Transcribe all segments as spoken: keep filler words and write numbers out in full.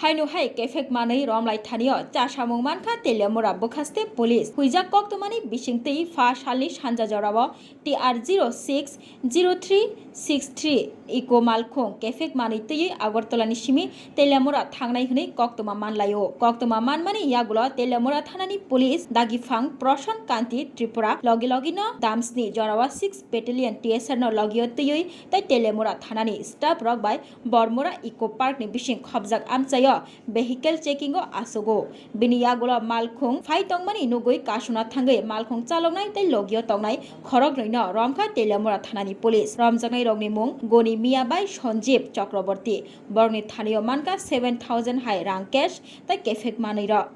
Haino hai kephek manwi romlai thanio chasamung mankha Teliamura bwkhaste police. Huijak koktwmani bisingtwi pha salni sanja jorao T R zero six zero three six three Eco malkhung kephek manwi twiwi Agartala ni simi Teliamura thangnai hwnwi koktwma manlaio. Koktwma manmani yagulo Teliamura thanani police dagiphang Prashant Kanti Tripura logi logi no damsni jorao six battalion T S R no logio twiwi tei Teliamura thanani staff rok bai Bormura Eco Park ni bising khopjak amchaio vehicle checking o achugo. Bini yagulo malkhung phai tongmani nugwi kasuna thangwi malkhung chaloknai tei logio tongnai khoroknwi no romkha Teliamura thanani police. Romjaknai rokni mung Goni Mia bai Sanjeev Chakraborty. Borokni thanio mankha seven thousand hai rang cash tei kephek manwi rok.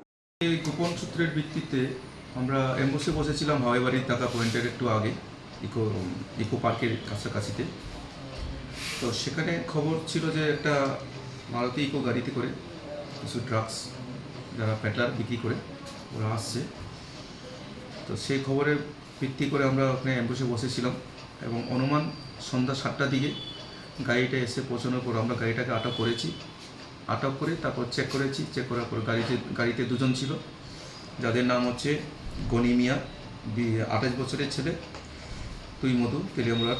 এই গোপন সূত্রের ভিত্তিতে আমরা অ্যাম্বুশে বসেছিলাম হাওয়াইবাড়ির দাদা পয়েন্টের একটু আগে, ইকো ইকো পার্কের কাছাকাছিতে। তো সেখানে খবর ছিল যে একটা মারুতি ইকো গাড়িতে করে কিছু ড্রাগস, যারা পেডলার বিক্রি করে, ওরা আসছে। তো সেই খবরের ভিত্তি করে আমরা ওখানে অ্যাম্বুশে বসেছিলাম এবং অনুমান সন্ধ্যা সাতটার দিকে গাড়িটা এসে পৌঁছানোর পর আমরা গাড়িটাকে আটক করেছি। আটক করে তারপর চেক করেছি। চেক করার পর গাড়িতে গাড়িতে দুজন ছিল, যাদের নাম হচ্ছে গনি মিয়া, বি- আঠাশ বছরের ছেলে, তুই মধু তেলিয়ামুড়ার,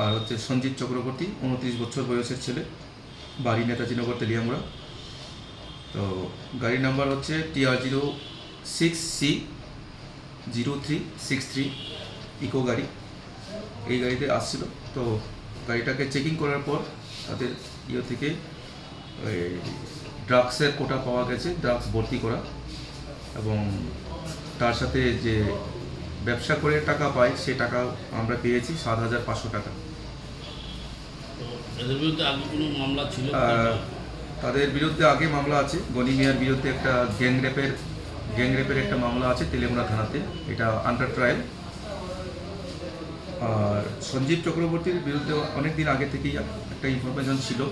আর হচ্ছে সঞ্জিত চক্রবর্তী, উনত্রিশ বছর বয়সের ছেলে, বাড়ি নেতাজি নগর তেলিয়ামুড়া। তো গাড়ির নাম্বার হচ্ছে T R zero six C zero three six three, Eeco গাড়ি। এই গাড়িতে আসছিল। তো গাড়িটাকে চেকিং করার পর তাদের ইয়ে থেকে ওই ড্রাগসের কোটা পাওয়া গেছে, ড্রাগস ভর্তি করা, এবং তার সাথে যে ব্যবসা করে টাকা পায়, সে টাকা আমরা পেয়েছি সাত হাজার পাঁচশো টাকা। তো এদের বিরুদ্ধে আগে কোনো মামলা ছিল? আহ, তাদের বিরুদ্ধে আগে মামলা আছে। গনি মিয়ার বিরুদ্ধে একটা গ্যাং রেপের গ্যাং রেপের একটা মামলা আছে তেলেমুড়া থানাতে, এটা আন্ডার ট্রায়াল। আর সঞ্জীব চক্রবর্তীর বিরুদ্ধে অনেক দিন আগে থেকেই একটা ইনফরমেশন ছিল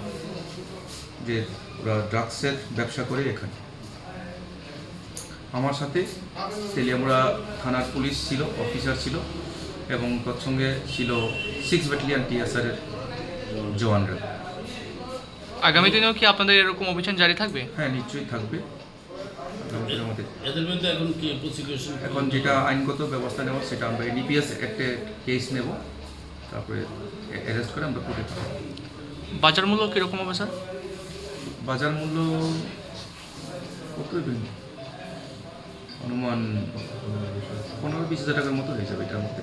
যে ওরা ড্রাগসের ব্যবসা করে এখানে। আমার সাথে তেলিয়ামুড়া থানার পুলিশ ছিল, অফিসার ছিল, এবং তৎসঙ্গে ছিল সিক্স ব্যাটালিয়ন টিএসআর এর জওয়ানরা। আগামী দিনেও কি আপনাদের এরকম অভিযান জারি থাকবে? হ্যাঁ, নিশ্চয়ই থাকবে। আগামী দিনের মধ্যে এদের বিরুদ্ধে এখন কি প্রসিকিউশন? এখন যেটা আইনগত ব্যবস্থা নেওয়া, সেটা আমরা এনডিপিএস অ্যাক্টে কেস নেব, তারপরে অ্যারেস্ট করে আমরা কোর্টে পাঠাবো। বাজার মূল্য কীরকম হবে, স্যার? বাজার মূল্য কত হবে? অনুমান পনেরো বিশ হাজার টাকার মতো হয়ে যাবে এটার মধ্যে।